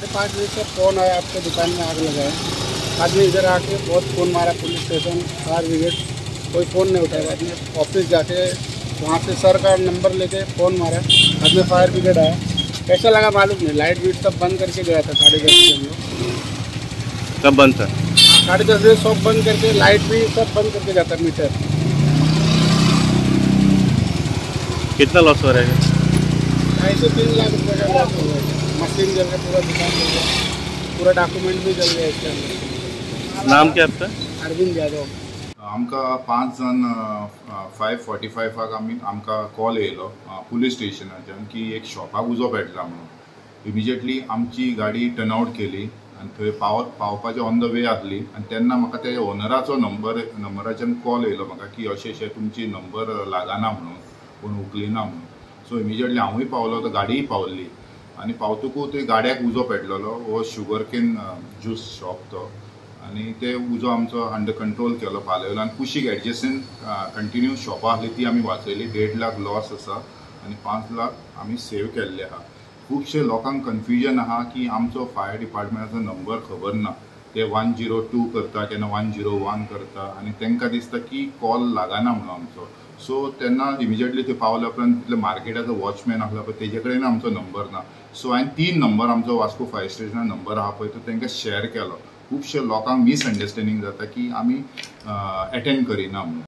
5:30 बजे से फोन आया, आपके दुकान में आग लगाए। आदमी इधर आके बहुत फोन मारा, पुलिस स्टेशन, फायर ब्रिगेड, कोई फ़ोन नहीं उठाया। बाद में ऑफिस जाके वहाँ से सर का नंबर लेके फ़ोन मारा, बाद में फायर ब्रिगेड आया। कैसा लगा मालूम नहीं, लाइट वीट सब बंद करके गया था। 10:30 बजे हम लोग। कब बंद था? 10:30 बजे शॉप बंद करके, लाइट भी सब बंद करके जाता, मीटर। कितना लॉस हो रहा है? 2.5 से 3 लाख रुपये का लॉस हो गया। मशीन जल गया, पूरा दुकान जल गया, पूरा डॉक्यूमेंट भी जल गया इसके अंदर। नाम क्या आपका? अरविंद यादव। आमकां 5 जाण 5:45 आमी आमकां कॉल येयलो पुलीस स्टेशनाच्यान की एक शॉपाक उजो पेटला म्हणून। इमिजिएटली आमची गाडी टर्न आवट केली आनी थंय पावपाचे ऑन the way आसली आनी तेन्ना म्हाका त्या ओनराचो नंबराच्यान कॉल येयलो म्हाका की अशें अशें तुमची नंबर लागना म्हणून, कोण उखलिना म्हणून। सो इमिजिएटली हांवूय पावलो, तर गाडीय पावल्ली आनी पावतकूच थंय गाड्याक उजो पेटलेलो। हो शुगर can juice shop तो, आनी ते उजो आमचो अंडर कंट्रोल केलो, पालयलो आनी कुशीक एडजसंट कंटिन्यू शॉपां आसली ती आमी वाचयली। 1.5 लाख लॉस आसा आनी 5 लाख आमी सेव केल्ले आहा। खुबशे लोकांक कन्फ्युजन आहा की आमचो फायर डिपार्टमेंटाचो नंबर खबर ना, ते 102 करता, केन्ना 101 करता आनी तांकां दिसता की कॉल लागना म्हणून आमचो। सो तेन्ना इमिजिएटली थंय पावल्या उपरांत तितले मार्केटाचो वॉचमॅन आसलो पळय तेजे कडेन आमचो नंबर ना। सो हांवें 3 नंबर आमचो वास्को फायर स्टेशना नंबर आहा पळय तो तांकां शेअर केलो। खुबशे लोकांक मिसअंडरस्टँडींग जाता की आमी एटेंड करिना म्हणून।